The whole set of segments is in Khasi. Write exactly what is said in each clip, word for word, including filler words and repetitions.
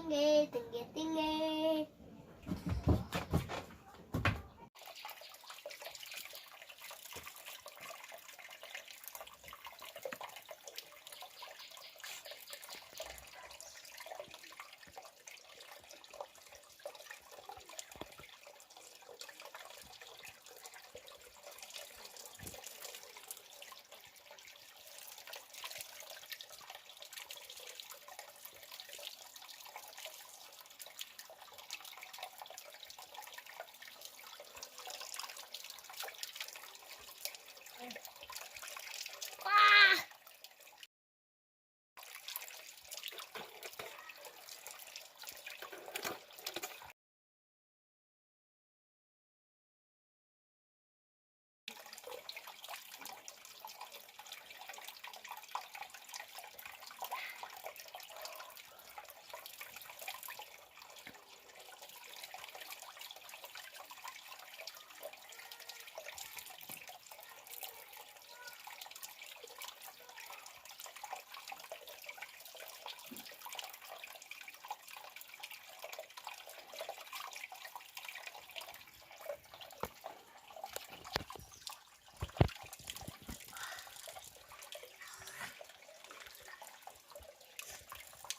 Tinge, tinge, tinge.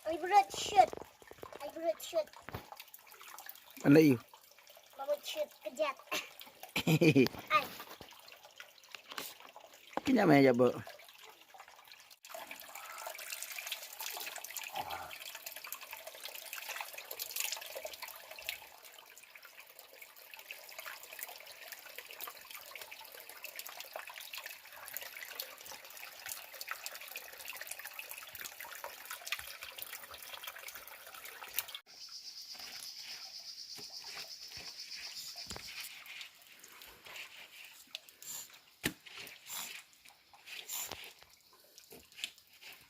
Ai, berat shit. Ai, berat shit. Anda you? Berat shit kejat. Ai. Kenya meh jabo.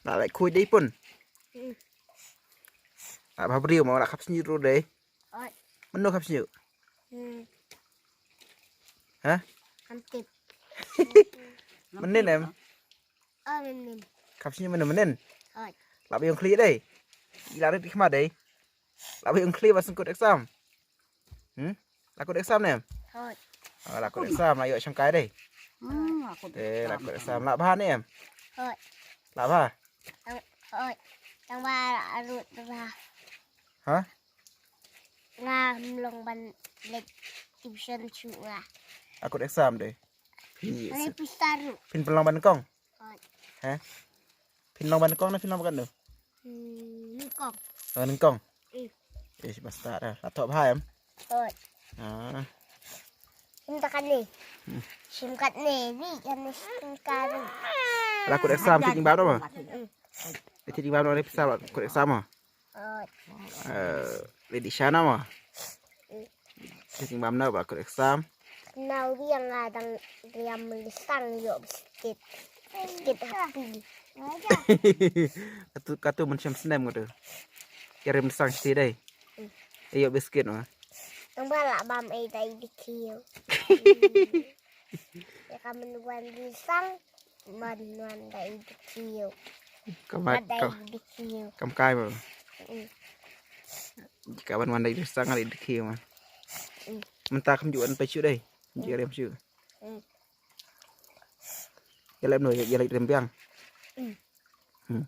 Lah lai khui dei pun. Hmm. Lah bha briew mo lah khap sngi ru dei. Oi. Mano khap sngi? Hmm. Ha? Kam tip. Menen em? Oh, menen. Khap sngi menen menen. Oi. Lah ba yong khli dei. Ila rit khma dei. Lah ba yong khli ba sengkut exam. Hmm? Lah kut exam ne em? Hoi. Ah, lah kut exam lah ïoh shangkai dei. Hmm, lah kut eh, lah exam. Kut exam lah bha ne em? Hoi. Lah bha. Tang, hoi. Tang ba arut bha. Ha? Nga mlong ban leit tuition shu nga. Lah kut exam dei. Phi. Ani pisa ru. Phin pynlong ban kong. Hoi. Ha? Phin long ban kong ne phin long ban kong? Hmm, nyngkong. Oh, nyngkong. Hmm. Eh, basta dah. Lah thoh bha em? Thoh. Ah. Sim ta kane. Hmm. Sim katne, ni kane sim kane. Lah kut exam thik bam noh ma? Hmm. Thik bam noh ni pisa lah kut exam ma? Oh. Eh, ready shana ma? Hmm. Thik bam noh ba kut exam. Nau biang nga dang riam listang ïoh biskit. Biskit happy. Katu, katu mynshem snem katu. Ïa riam listang siti dei. Hmm. Ïoh biskit ma. Nang ba lah bam ei dei di kiew. Ïa ka man wan listang. Man wan dei di kiew. Kam, dei di kiew. Kam kai ma. Hmm. Ka wan wan dei di sang dei di kiew ma. Hmm. Mynta kam ju wan peit shu dei. Ju riam shu. Hmm. Ïa leit noh, ïa leit riam biang. Hmm. Hmm.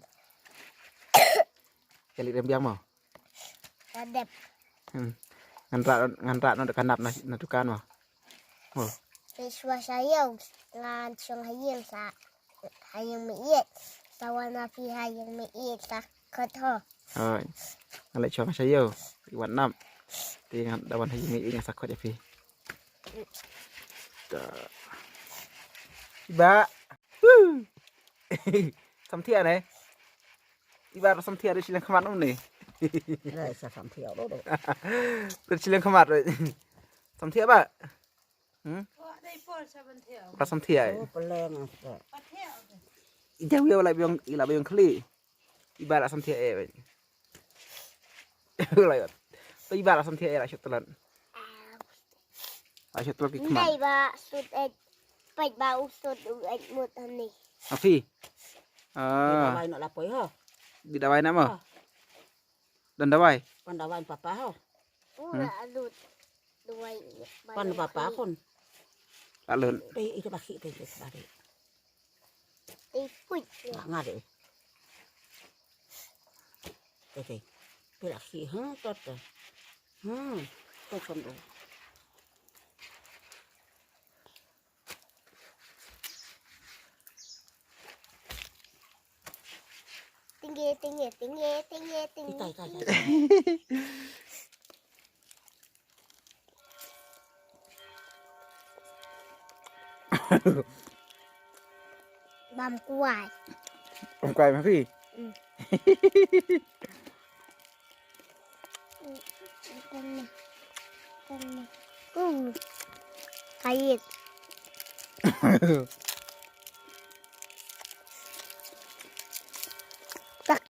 Ïa leit riam biang mo. Ka dep. Hmm. Ngan rah, ngan rah noh da ka nap na, na dukan mo. Mo. Te shuwa sha ïew ngan shong ha ïing sa, ha ïing meiieit. Sa wan na phi ha ïing meiieit sa khot ho. Hooid. Ngan leit shong sha ïew. Phi wan nap. Te ngan da wan ha ïing meiieit ngan sa khot ïa phi. Ta. Ba. Woo. Samthiah ne. Iba ruh samthiah ruh shileng khmat um ne. Ruh shileng khmat ruh. Samthiah ba? Hmm? Ba samthiah. Oh, peleng. Ija wia la biang, ila biang khli. Iba la samthiah eh. Iba la samthiah eh la shot telan. Ai sha tlot ki khmat. Ndai ba sut et. Peit ba u sut u et mut hani. Afi. Ah. Dawai noh la poi ha. Di dawai na mo. Ah. Don dawai. Pan da wan papa ho. Ura alut. Duwai. Pan papa kon. Alut. Te ite baki te te bari. Te put. Ngade. Te te. Pela ki hang tot. Hmm. Tot kon do. Tinggi, tinggi, tinggi, tinggi, tinggi. Itai, itai, itai. Bam kuai. Bam kuai ma phi. Hmm. Kan ni. Kan ni. Uh. Kait.